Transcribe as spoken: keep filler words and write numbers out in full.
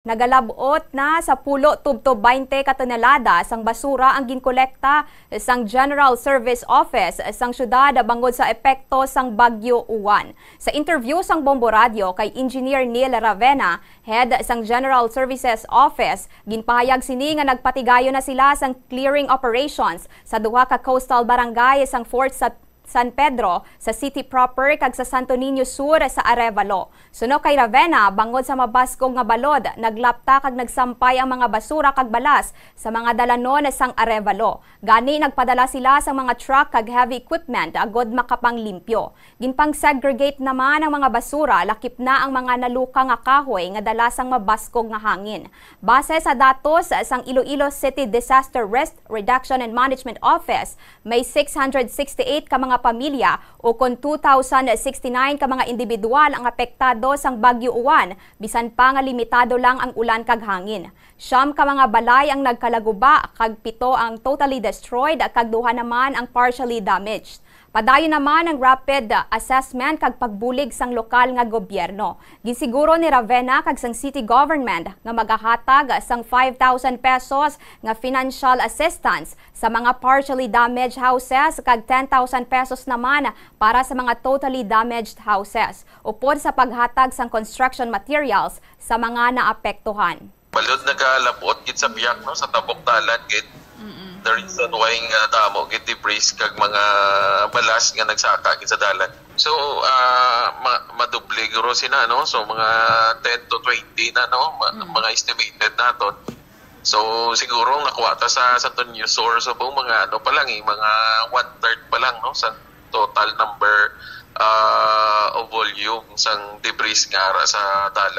Nagalab-ot na sa pulo tubtob baynte ka tonelada sang basura ang ginkolekta sang General Service Office sang syudad bangod sa epekto sang Bagyo Uwan. Sa interview sang Bombo Radio kay Engineer Neil Ravena, head sang General Services Office, ginpahayag sini nga nagpatigayon na sila sang clearing operations sa duha ka coastal barangay sang Fort sa San Pedro, sa city proper, kag sa Santo Niño Sur sa Arevalo. Suno kay Ravena, bangod sa mabaskog nga balod, naglapta kag nagsampay ang mga basura kag balas sa mga dalanon sang Arevalo. Gani, nagpadala sila sang mga truck kag heavy equipment agod makapanglimpyo. Ginpang-segregate naman ang mga basura, lakip na ang mga naluka nga kahoy nga dala sang mabaskog nga hangin. Base sa datos sang Iloilo City Disaster Risk Reduction and Management Office, may six hundred sixty-eight ka mga pamilya, ukon two thousand sixty-nine ka mga individual ang apektado sang Bagyo Uwan, bisan pa nga limitado lang ang ulan kag hangin. Siyam ka mga balay ang nagkalaguba, kag pito ang totally destroyed, kag duha naman ang partially damaged. Padayon naman ang rapid assessment kag pagbulig sang lokal nga gobyerno. Ginsiguro ni Ravena kag sang city government nga magahatag sang five thousand pesos nga financial assistance sa mga partially damaged houses kag ten thousand pesos naman para sa mga totally damaged houses, upod sa paghatag sang construction materials sa mga naapektuhan. Balod nagalabot gid sa biyak, no, sa tabok dalan gid. The reason why nga damo gid debris kag mga balas nga nagsaka gid sa dalan. So, ah, ma- madoble guro sina, no? So, mga ten to twenty na, no? Ma- Mga estimated naton. So, siguro nakuha ta sa Santo Niño Sur, so, mga ano pa lang, eh, mga one-third pa lang, no, sa total number, ah, o volume sang debris nga ara sa dalan.